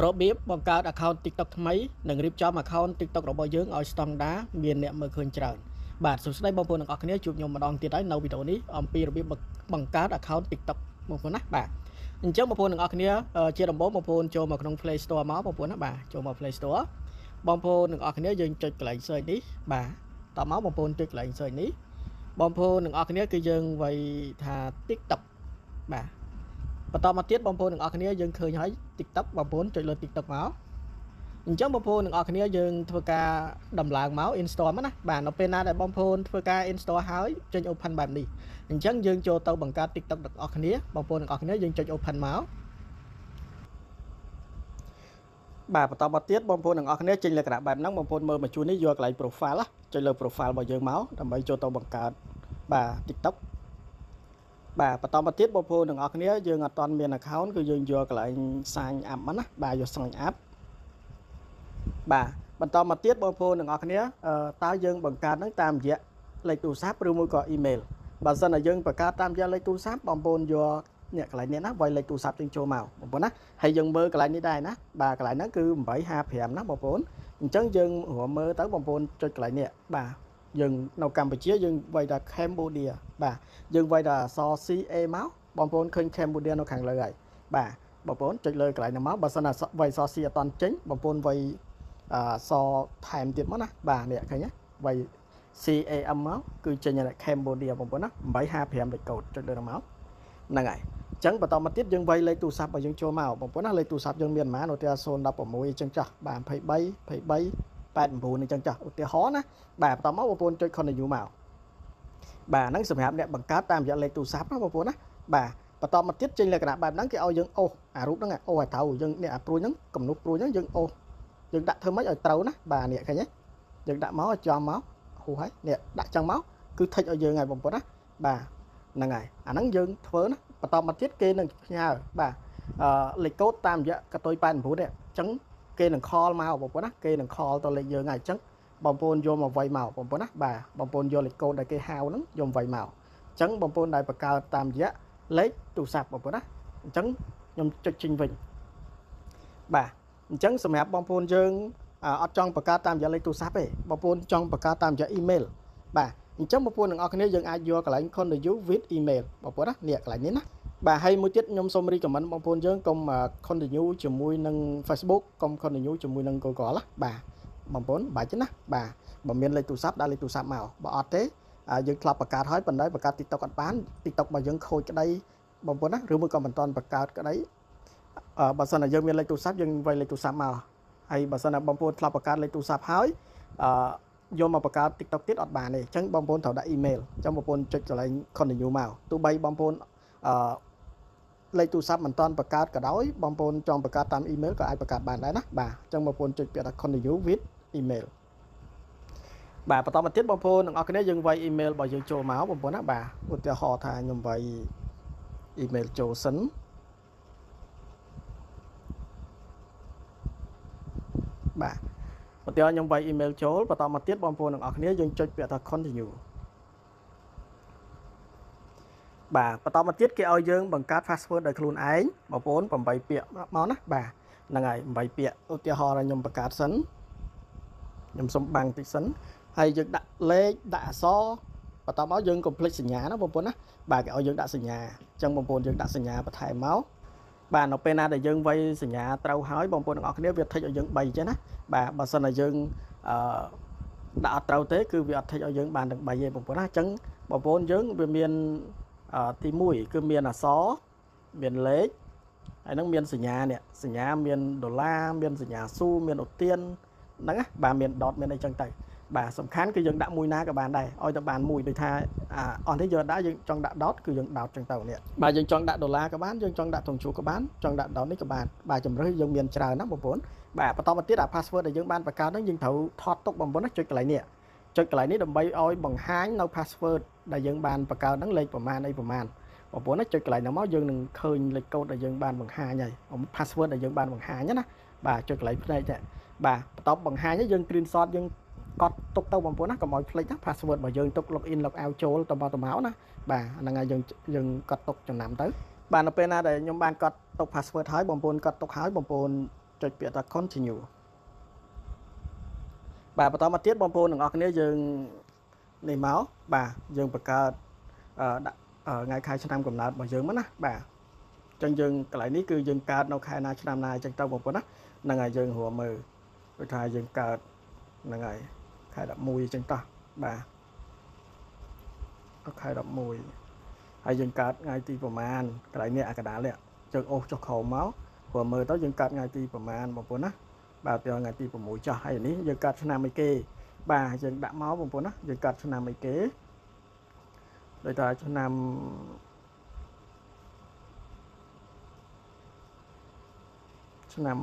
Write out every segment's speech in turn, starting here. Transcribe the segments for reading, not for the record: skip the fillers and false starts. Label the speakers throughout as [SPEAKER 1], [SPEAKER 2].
[SPEAKER 1] របៀបបង្កើត account TikTok ថ្មីនិងរៀបចំ account TikTok របស់យើងឲ្យស្តង់ដារមានអ្នកមើលឃើញច្រើនបាទសួស្តីបងប្អូនទាំងអស់គ្នាជួបខ្ញុំម្ដងទៀតហើយនៅវីដេអូនេះអំពីរបៀបបង្កើត account TikTok បងប្អូនណាបាទអញ្ចឹងបងប្អូនទាំងអស់គ្នាជាដំបូងបងប្អូនចូលមកក្នុង Play Store មកបងប្អូនណាបាទចូលមក Play Store បងប្អូនទាំងអស់គ្នាយើងចុចកន្លែង search នេះបាទតមកបងប្អូនចុចកន្លែង search នេះបងប្អូនទាំងអស់គ្នាគឺយើងវាយថា TikTok បាទបន្តមកទៀតបងប្អូនទាំងអស់គ្នាយើងឃើញហើយ TikTok បងប្អូនចុចលើ TikTok មកអញ្ចឹងបងប្អូនទាំងអស់គ្នាយើងធ្វើការដំឡើងមក install មកណាបាទនៅពេលណាដែលបងប្អូនធ្វើការ install ហើយចេញ open បែបនេះអញ្ចឹងយើងចូលទៅបង្កើត TikTok ទាំងអស់គ្នាបងប្អូនទាំងអស់គ្នាយើងចុច open មកបាទបន្តមកទៀតបងប្អូនទាំងអស់គ្នាចេញលក្ខណៈបែបហ្នឹងបងប្អូនមើលមកជួននេះយកកន្លែង profile ចុចលើ profile របស់យើងមកដើម្បីចូលទៅបង្កើតបាទ TikTok បាទបន្តមកទៀតបងប្អូនទាំងអស់គ្នាយើងអត់ទាន់មាន account គឺយើងយកកន្លែង sign up មកណាបាទយក sign up បាទបន្តមកទៀតបងប្អូនទាំងអស់គ្នាតើយើងបង្កើតនឹងតាមរយៈលេខទូរស័ព្ទឬមួយក៏ email បើសិនតែយើងបង្កើតតាមរយៈលេខទូរស័ព្ទបងប្អូនយកនេះកន្លែងនេះណាវាយលេខទូរស័ព្ទយើងចូលមកបងប្អូនណាហើយយើងមើលកន្លែងនេះដែរណាបាទកន្លែងហ្នឹងគឺ855ណាបងប្អូនអញ្ចឹងយើងរួមមើលទៅបងប្អូនចុចកន្លែងនេះបាទយើងនៅកម្ពុជាយើងវាយថា Cambodia បាទយើងវាយថាអក្សរ CA មកបងប្អូនឃើញ Cambodia នៅខាងលើហើយបាទបងប្អូនចុចលើកន្លែងហ្នឹងមកបើសិនណាវាយអក្សរ C អត់តន់ចេញបងប្អូនវាយអក្សរថែមទៀតមកណាបាទនេះឃើញទេវាយ CAM មកគឺចេញ Cambodia បងប្អូនណា855លេខកូដចុចលើហ្នឹងមកហ្នឹងហើយអញ្ចឹងបន្តមកទៀតយើងវាយលេខទូរស័ព្ទរបស់យើងចូលមកបងប្អូនណាលេខទូរស័ព្ទយើងមានប៉ុន្មានឧទាហរណ៍016អញ្ចឹងចាស់បាទ23 23 89អញ្ចឹងចាស់ឧទាហរណ៍ណាបាទបន្តមកបងប្អូនចុច continue មកបាទហ្នឹងសម្រាប់អ្នកបង្កើតតាមរយៈលេខទូរស័ព្ទណាបងប្អូនណាបាទបន្តមកទៀតចេញលក្ខណៈបែបហ្នឹងគេឲ្យយើងអូសអារូបហ្នឹងអូសឲ្យត្រូវយើងនេះអាព្រួយហ្នឹងកំណុះព្រួយហ្នឹងយើងអូសយើងដាក់ធ្វើម៉េចឲ្យត្រូវណាបាទនេះឃើញទេយើងដាក់មកឲ្យចំមកហូហើយនេះដាក់ចឹងមកគឺថិចឲ្យយើងហើយបងប្អូនណាបាទហ្នឹងហើយអាហ្នឹងយើងធ្វើណាបន្តមកទៀតគេនឹងផ្ញើបាទអឺលេខកូដតាមរយៈកតុយ89នេះអញ្ចឹងគេនឹង call មកបងប្អូនណាគេនឹង call ទៅលេខយើងហើយអញ្ចឹងបងប្អូនយកមកវាយមកបងប្អូនណាបាទបងប្អូនយកលេខកូដដែលគេហៅហ្នឹងយកមកវាយមកអញ្ចឹងបងប្អូនដែលបង្កើតតាមរយៈលេខទូរស័ព្ទបងប្អូនណាអញ្ចឹងខ្ញុំចុចចេញវិញបាទអញ្ចឹងសម្រាប់បងប្អូនយើងអត់ចង់បង្កើតតាមរយៈលេខទូរស័ព្ទទេបងប្អូនចង់បង្កើតតាមរយៈ email បាទអញ្ចឹងបងប្អូនទាំងអស់គ្នាយើងអាចយកកន្លែង continue with email បងប្អូនណានេះកន្លែងនេះណាបាទហើយមួយទៀតខ្ញុំសូម recommend បងប្អូនយើងកុំ continue ជាមួយនឹង Facebook កុំ continue ជាមួយនឹង Google ណាបាទបងប្អូនបាច់ទេណាបាទបើមានលេខទូរស័ព្ទដាក់លេខទូរស័ព្ទមកបើអត់ទេយើងធ្លាប់បង្កើតហើយប៉ុន្តែបង្កើត TikTok អត់បាន TikTok របស់យើងខូចក្តីបងប្អូនណាឬមួយក៏មិនទាន់បង្កើតក្តីបើសិនណាយើងមានលេខទូរស័ព្ទយើងវាយលេខទូរស័ព្ទមកហើយបើសិនណាបងប្អូនធ្លាប់បង្កើតលេខទូរស័ព្ទហើយអឺយកមកបង្កើត TikTok ទៀតអត់បានទេអញ្ចឹងបងប្អូនត្រូវដាក់ email អញ្ចឹងបងប្អូនចុចកន្លែង continue មកទោះបីបងប្អូនអឺលេខទូរស័ព្ទមិនទាន់បង្កើតក៏ដោយបងប្អូនចង់បង្កើតតាម email ក៏អាចបង្កើតបានដែរណាបាទអញ្ចឹងបងប្អូនចុចពាក្យថា continue with email បាទបន្តមកទៀតបងប្អូនទាំងអស់គ្នាយើងវាយ email របស់យើងចូលមកបងប្អូនណាបាទឧទាហរណ៍ថាខ្ញុំវាយ email ចូលសិនបាទឧទាហរណ៍ខ្ញុំវាយ email ចូលបន្តមកទៀតបងប្អូនទាំងអស់គ្នាយើងចុចពាក្យថា continue បាទបន្តមកទៀតគេឲ្យយើងបង្កើត password ដោយខ្លួនឯងបងប្អូន8ពាក្យមកណាបាទហ្នឹងហើយ8ពាក្យឧទាហរណ៍ខ្ញុំបង្កើតសិនខ្ញុំសុំបាំងតិចសិនហើយយើងដាក់លេខដាក់អក្សរបន្តមកយើងកុំភ្លេចសញ្ញាណាបងប្អូនណាបាទគេឲ្យយើងដាក់សញ្ញាអញ្ចឹងបងប្អូនយើងដាក់សញ្ញាបន្ថែមមកបាទនៅពេលណាដែលយើងវាយសញ្ញាត្រូវហើយបងប្អូនទាំងអស់គ្នាវាថិចឲ្យយើង3អញ្ចឹងណាបាទបើសិនតែយើងអឺដាក់អត់ត្រូវទេគឺវាអត់ថិចឲ្យយើងបានទាំង3ទេបងប្អូនណាអញ្ចឹងបងប្អូនយើងវាមានទី1គឺមានអក្សរមានលេខហើយនឹងមានសញ្ញានេះសញ្ញាមានដុល្លារមានសញ្ញាស៊ូមានឧទានហ្នឹងណាបាទមាន dot មានអីចឹងទៅបាទសំខាន់គឺយើងដាក់មួយណាក៏បានដែរឲ្យតែបានមួយដូចថាអស់នេះយើងដាក់យើងចង់ដាក់ dot គឺយើង dot ចឹងទៅនេះបាទយើងចង់ដាក់ដុល្លារក៏បានយើងចង់ដាក់ទងជួក៏បានចង់ដាក់ dot នេះក៏បានបាទជំរើសយើងមានច្រើនណាបងប្អូនបាទបន្តមកទៀតអា password ដែលយើងបានបង្កើតហ្នឹងយើងត្រូវថតទុកបងប្អូនណាចុចកន្លែងនេះចុចកន្លែងនេះដើម្បីឲ្យបង្ហាញនៅ password ដែលយើងបានបង្កើតហ្នឹងលេខប្រមាណអីប្រមាណបងប្អូនណាចុចកន្លែងហ្នឹងមកយើងនឹងឃើញលេខកូដដែលយើងបានបង្ហាញហើយ password ដែលយើងបានបង្ហាញណាបាទចុចកន្លែងភ្នែកនេះបាទបន្ទាប់បង្ហាញហើយយើង screenshot យើងកត់ទុកទៅបងប្អូនណាកុំឲ្យភ្លេចណា password របស់យើងទុក login log out ចូលទៅមកទៅមកណាបាទហ្នឹងហើយយើងកត់ទុកចំណាំទៅ បាទនៅពេលណាដែលខ្ញុំបានកត់ទុក password ហើយបងប្អូនកត់ទុកហើយបងប្អូនចុច ចុចពាក្យថា continue បាទបន្តមកទៀតបងប្អូនទាំងអស់គ្នាយើងនេះមកបាទយើងបង្កើតដាក់ថ្ងៃខែឆ្នាំកំណើតរបស់យើងមកណាបាទអញ្ចឹងយើងកន្លែងនេះគឺយើងកើតនៅខែណាឆ្នាំណាអញ្ចឹងទៅបងប្អូនណាហ្នឹងហើយយើងរួមមើលដូចថាយើងកើតហ្នឹងហើយខែ11អញ្ចឹងតោះបាទខែ11ហើយយើងកើតថ្ងៃទីប្រមាណកន្លែងនេះអាកដាលនេះយើងអូសចុះក្រោមមកព្រោះមើលទៅយើងកើតថ្ងៃទីប្រមាណបងប្អូនណាបាទទៅថ្ងៃទី6ចុះហើយនេះយើងកើតឆ្នាំអីគេបាទយើងដាក់មកបងប្អូនណាយើងកើតឆ្នាំអីគេដោយថាឆ្នាំឆ្នាំ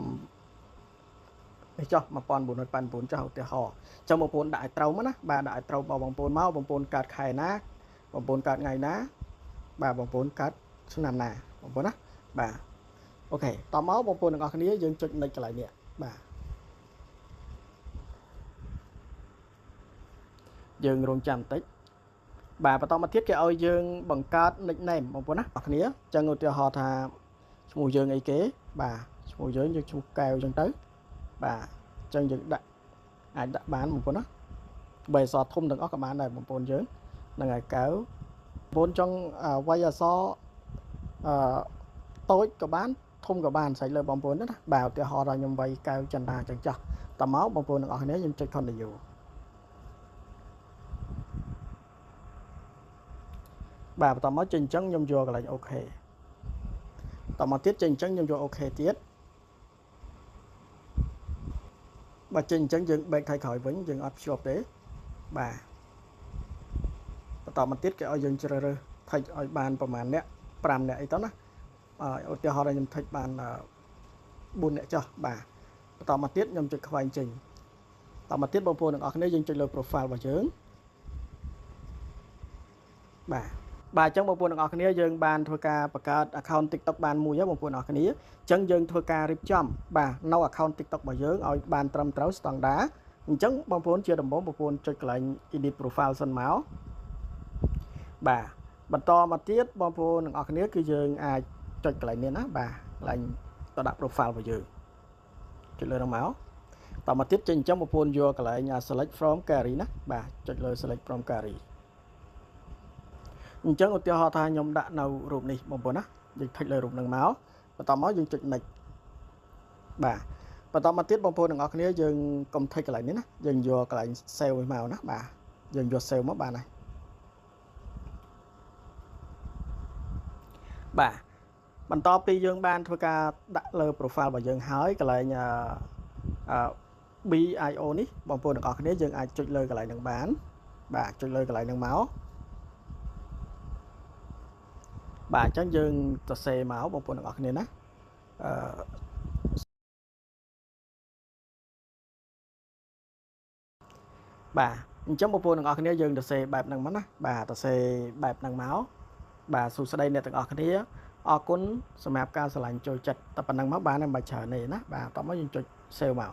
[SPEAKER 1] នេះចុះ1989ចុះឧទាហរណ៍អញ្ចឹងបងប្អូនដាក់ឲ្យត្រូវមកណាបាទដាក់ឲ្យត្រូវបងប្អូនមកបងប្អូនកើតខែណាបងប្អូនកើតថ្ងៃណាបាទបងប្អូនកើតឆ្នាំណាបងប្អូនណាបាទ OK តមកបងប្អូនទាំងអស់គ្នាយើងចុច next កន្លែងនេះបាទយើងរងចាំបន្តិចបាទបន្តមកទៀតគេឲ្យយើងបង្កើត nickname បងប្អូនណាអរគ្នាអញ្ចឹងឧទាហរណ៍ថាឈ្មោះយើងអីគេបាទឈ្មោះយើងយើងឈ្មោះកែវអញ្ចឹងទៅបាទអញ្ចឹងយើងដាក់អាចដាក់បានបងប្អូនណាបើអក្សរធំទាំងអស់ក៏បានដែរបងប្អូនយើងហ្នឹងហើយកែវបងប្អូនចង់វាយអក្សរអឺតូចក៏បានធំក៏បានស្រេចលើបងប្អូនណាបាទឧទាហរណ៍ថាខ្ញុំវាយកែវចិន្តាអញ្ចឹងចាស់តមកបងប្អូនទាំងអស់គ្នាខ្ញុំចុច continue បាទបន្តមកចេញអញ្ចឹងខ្ញុំយកកន្លែង OK តមកទៀតចេញអញ្ចឹងខ្ញុំយក OK ទៀតបាទចេញអញ្ចឹងយើងបែកថយក្រោយវិញយើងអត់ភ្ជាប់ទេបាទបន្តមកទៀតគេឲ្យយើងជ្រើសរើស tag ឲ្យបានប្រហែលអ្នក5អ្នកអីទៅណាឧទាហរណ៍ខ្ញុំ tag បាន4អ្នកចុះបាទបន្តមកទៀតខ្ញុំចុចខ្វែងចេញតមកទៀតបងប្អូនទាំងអស់គ្នាយើងចុចលើ profile របស់យើងបាទបាទអញ្ចឹងបងប្អូនទាំងអស់គ្នាយើងបានធ្វើការបង្កើត account TikTok បានមួយហើយបងប្អូនទាំងអស់គ្នាអញ្ចឹងយើងធ្វើការរៀបចំបាទនៅ account TikTok របស់យើងឲ្យបានត្រឹមត្រូវស្តង់ដាអញ្ចឹងបងប្អូនជាដំបូងបងប្អូនចុចកន្លែង edit profile សិនមកបាទបន្តមកទៀតបងប្អូនទាំងអស់គ្នាគឺយើងអាចចុចកន្លែងនេះណាបាទកន្លែងទៅដាក់ profile របស់យើងចុចលើនោះមកតមកទៀតចេញអញ្ចឹងបងប្អូនយកកន្លែង select from gallery ណាបាទចុចលើ select from gallery អញ្ចឹងឧទាហរណ៍ថាខ្ញុំដាក់នៅរូបនេះបងប្អូនណាយើង tick លើរូបនឹងមកបន្តមកយើងចុច next បាទបន្តមកទៀតបងប្អូនទាំងអស់គ្នាយើងកុំ tick កន្លែងនេះណាយើងយកកន្លែង save មកណាបាទយើងយក save មកបានហើយបាទបន្ទាប់ពីយើងបានធ្វើការដាក់លើ profile របស់យើងហើយកន្លែងអឺ BIO នេះបងប្អូនទាំងអស់គ្នាយើងអាចចុចលើកន្លែងនឹងបានបាទចុចលើកន្លែងនឹងមកបាទអញ្ចឹងយើងសរសេរមកបងប្អូនទាំងអស់គ្នាណាអឺបាទអញ្ចឹងបងប្អូនទាំងអស់គ្នាយើងសរសេរបែបហ្នឹងមកណាបាទសរសេរបែបហ្នឹងមកបាទសួស្តីអ្នកទាំងអស់គ្នាអរគុណសម្រាប់ការស្រឡាញ់ចូលចិត្តតែប៉ុណ្ណឹងមកបានមិនបាច់ច្រើនទេណាបាទតោះមកយើងចុច save មក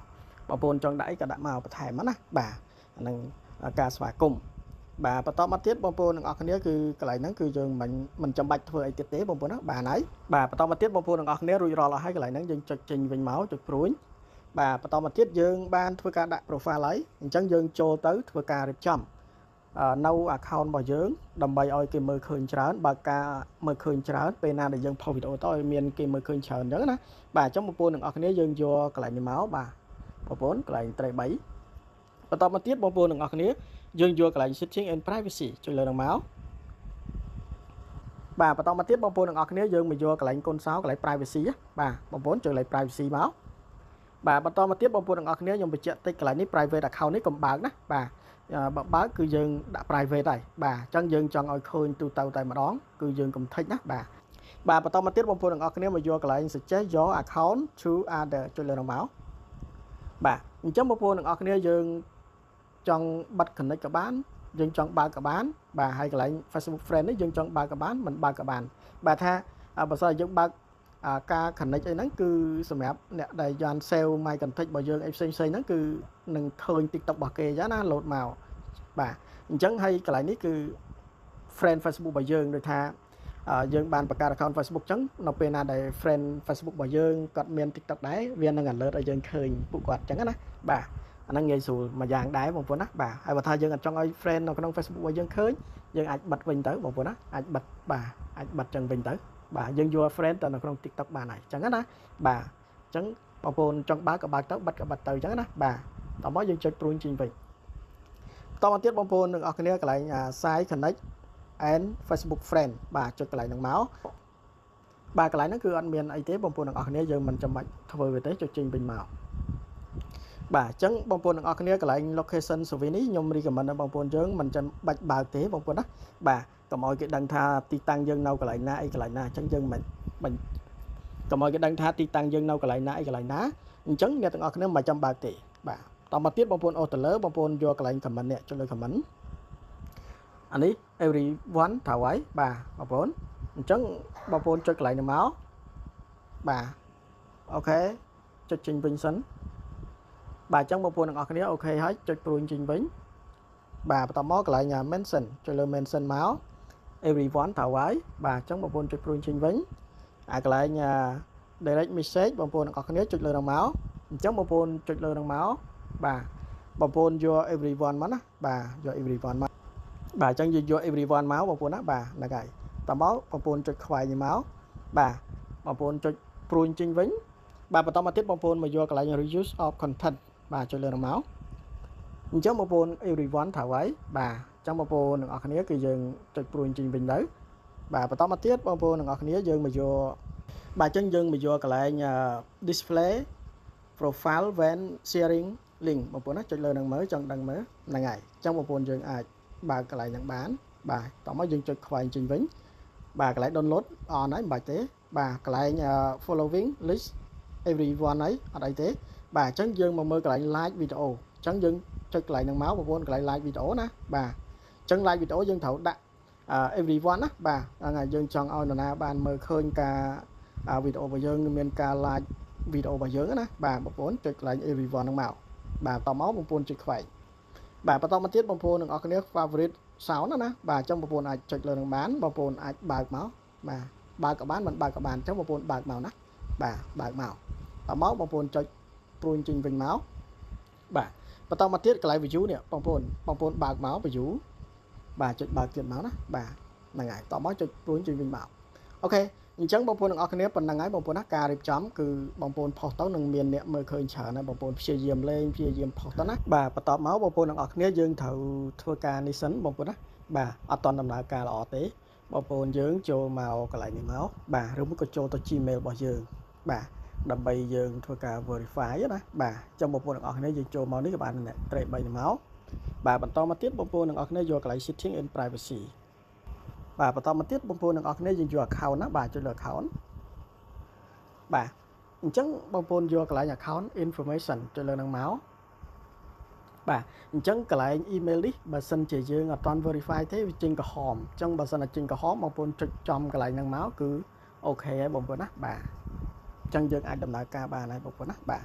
[SPEAKER 1] បងប្អូនចង់ដាក់អីក៏ដាក់មកបន្ថែមមកណាបាទអាហ្នឹងការស្វាគមន៍បាទបន្តមកទៀតបងប្អូនទាំងអស់គ្នាគឺកន្លែងហ្នឹងគឺយើងមិនចាំបាច់ធ្វើអីទៀតទេបងប្អូនណាបាទហើយបាទបន្តមកទៀតបងប្អូនទាំងអស់គ្នារួចរាល់អស់ហើយកន្លែងហ្នឹងយើងចុចចេញវិញមកចុចព្រួញបាទបន្តមកទៀតយើងបានធ្វើការដាក់ profile ហើយអញ្ចឹងយើងចូលទៅធ្វើការរៀបចំនៅ account របស់យើងដើម្បីឲ្យគេមើលឃើញច្រើនបើការមើលឃើញច្រើនពេលណាដែលយើងផុសវីដេអូទៅឲ្យមានគេមើលឃើញច្រើនអញ្ចឹងណាបាទអញ្ចឹងបងប្អូនទាំងអស់គ្នាយើងយកកន្លែងនេះមកបាទបងប្អូនកន្លែងត្រី3បន្តមកទៀតបងប្អូនទាំងអស់គ្នាយើងយកកន្លែង setting and privacy ចុចលើនឹងមកបាទបន្តមកទៀតបងប្អូនទាំងអស់គ្នាយើងមកយកកន្លែងកូនសោកន្លែង privacy បាទបងប្អូនចុចកន្លែង privacy មកបាទបន្តមកទៀតបងប្អូនទាំងអស់គ្នាខ្ញុំបញ្ជាក់តិចកន្លែងនេះ private account នេះកុំបើកណាបាទបើបើកគឺយើងដាក់ private ហើយបាទអញ្ចឹងយើងចង់ឲ្យឃើញទូទៅតែម្ដងគឺយើងកុំ tick ណាបាទបាទបន្តមកទៀតបងប្អូនទាំងអស់គ្នាមកយកកន្លែង suggest your account to other ចុចលើនឹងមកបាទអញ្ចឹងបងប្អូនទាំងអស់គ្នាយើងចង់បិទ connect ក៏បានយើងចង់បើកក៏បានបាទហើយកន្លែង Facebook friend នេះយើងចង់បើកក៏បានមិនបើកក៏បានបាទថាបើសិនយើងបើកការ connect អីហ្នឹងគឺសម្រាប់អ្នកដែលយ៉ាន save my contact របស់យើងអីផ្សេងផ្សេងហ្នឹងគឺនឹងឃើញ TikTok របស់គេចឹងណា load មកបាទអញ្ចឹងហើយកន្លែងនេះគឺ friend Facebook របស់យើងដូចថា យើងបានបង្កើត account Facebook ចឹងនៅពេលណាដែល friend Facebook របស់យើងគាត់មាន TikTok ដែរវានឹង alert ឲ្យយើងឃើញពួកគាត់ចឹងណាបាទអាហ្នឹងងាយស្រួលមួយយ៉ាងដែរបងប្អូនណាបាទហើយបើថាយើងអត់ចង់ឲ្យ friend នៅក្នុង Facebook របស់យើងឃើញយើងអាចបិទវិញទៅបងប្អូនណាអាចបិទបាទអាចបិទចឹងវិញទៅបាទយើងយក friend ទៅនៅក្នុង TikTok បានហើយចឹងណាបាទអញ្ចឹងបងប្អូនចង់បើកក៏បើកទៅបិទក៏បិទទៅចឹងណាបាទតោះមកយើងចុចព្រួញចេញវិញបន្តមកទៀតបងប្អូនទាំងអស់គ្នាកន្លែង Sign Connect and Facebook friend បាទចុចកន្លែងហ្នឹងមកបាទកន្លែងហ្នឹងគឺអត់មានអីទេបងប្អូនទាំងអស់គ្នាយើងមិនចាំបាច់ធ្វើវាទេចុចចេញវិញមកបាទអញ្ចឹងបងប្អូនទាំងអស់គ្នាកន្លែង location service នេះខ្ញុំ recommend ដល់បងប្អូនយើងមិនចាំបាច់បើកទេបងប្អូនណាបាទកុំឲ្យគេដឹងថាទីតាំងយើងនៅកន្លែងណាអីកន្លែងណាអញ្ចឹងយើងមិនកុំឲ្យគេដឹងថាទីតាំងយើងនៅកន្លែងណាអីកន្លែងណាអញ្ចឹងអ្នកទាំងអស់គ្នាមិនចាំបើកទេបាទតមកទៀតបងប្អូនអូសទៅលើបងប្អូនយកកន្លែង comment នេះចុចលើ comment អានេះ everyone ត្រូវហើយបាទបងប្អូនអញ្ចឹងបងប្អូនចុចកន្លែងនេះមកបាទ OK ចុចចេញវិញសិនបាទអញ្ចឹងបងប្អូនទាំងអស់គ្នា OK ហើយចុចព្រួញចេញវិញបាទបន្តមកកន្លែង mention ចុចលើ mention មក everyone ត្រូវហើយបាទអញ្ចឹងបងប្អូនចុចព្រួញចេញវិញអាកន្លែង direct message បងប្អូនទាំងអស់គ្នាចុចលើនឹងមកអញ្ចឹងបងប្អូនចុចលើនឹងមកបាទបងប្អូនយក everyone មកណាបាទយក everyone មកបាទអញ្ចឹងយើងយក everyone មកបងប្អូនណាបាទហ្នឹងហើយតមកបងប្អូនចុចខ្វែងនេះមកបាទបងប្អូនចុចព្រួញចេញវិញបាទបន្តមកទៀតបងប្អូនមកយកកន្លែង reuse of content បាទចុចលើនឹងមកអញ្ចឹងបងប្អូន everyone ត្រូវហើយបាទអញ្ចឹងបងប្អូនទាំងអស់គ្នាគឺយើងចុចព្រួញចេញវិញទៅបាទបន្តមកទៀតបងប្អូនទាំងអស់គ្នាយើងមកយកបាទអញ្ចឹងយើងមកយកកន្លែង display profile when sharing link បងប្អូនណាចុចលើនឹងមើលចង់ដឹងមើលហ្នឹងហើយអញ្ចឹងបងប្អូនយើងអាចបើកកន្លែងហ្នឹងបានបាទតោះមកយើងចុចខ្វែងចេញវិញបាទកន្លែង download on ហើយមិនបាច់ទេបាទកន្លែង following list everyone ហើយអត់អីទេបាទអញ្ចឹងយើងមកមើលកន្លែង like video អញ្ចឹងយើងចុចកន្លែងហ្នឹងមកបងប្អូនកន្លែង like video ណាបាទអញ្ចឹង like video យើងត្រូវដាក់ everyone ណាបាទហ្នឹងហើយយើងចង់ឲ្យនរណាបានមើលឃើញការវីដេអូរបស់យើងមានការ like វីដេអូរបស់យើងណាបាទបងប្អូនចុចកន្លែង everyone ហ្នឹងមកបាទតមកបងប្អូនចុចខ្វែងបាទបន្តមកទៀតបងប្អូនទាំងអស់គ្នា favorite sound ណាបាទអញ្ចឹងបងប្អូនអាចចុចលើនឹងបានបងប្អូនអាចបើកមកបាទបើកក៏បានមិនបើកក៏បានអញ្ចឹងបងប្អូនបើកមកណាបាទបើកមកតមកបងប្អូនចុចព្រួញចេញវិញមកបាទបន្តមកទៀតកន្លែង view នេះបងប្អូនបងប្អូនបើកមក view បាទចុចបើកទៀតមកណាបាទហ្នឹងហើយតមកចុចព្រួញចេញវិញមក OK អញ្ចឹងបងប្អូនទាំងអស់គ្នាប៉ុណ្ណឹងហើយបងប្អូនណាការរៀបចំគឺបងប្អូនផុសទៅនឹងមានអ្នកមើលឃើញច្រើនហើយបងប្អូនព្យាយាមលេងព្យាយាមផុសទៅណាបាទបន្ទាប់មកបងប្អូនទាំងអស់គ្នាយើងត្រូវធ្វើការនេះសិនបងប្អូនណាបាទអត់តន់ដំណើរការល្អទេបងប្អូនយើងចូលមកកន្លែងនេះមកបាទឬមួយក៏ចូលទៅ Gmail របស់យើងបាទដើម្បីយើងធ្វើការ verify ណាបាទអញ្ចឹងបងប្អូនទាំងអស់គ្នាយើងចូលមកនេះក៏បានដែរត្រេ3នេះមកបាទបន្តមកទៀតបងប្អូនទាំងអស់គ្នាយកកន្លែង setting and privacy បាទបន្តមកទៀតបងប្អូនទាំងអស់គ្នាយើងយក account ណាបាទចុចលើ account បាទអញ្ចឹងបងប្អូនយកកន្លែង account information ចុចលើនឹងមកបាទអញ្ចឹងកន្លែង email នេះបើសិនជាយើងអត់ទាន់ verify ទេវាចេញក្រហមអញ្ចឹងបើសិនតែចេញក្រហមបងប្អូនចុចចំកន្លែងហ្នឹងមកគឺ OK ហើយបងប្អូនណាបាទអញ្ចឹងយើងអាចដំណើរការបានហើយបងប្អូនណាបាទ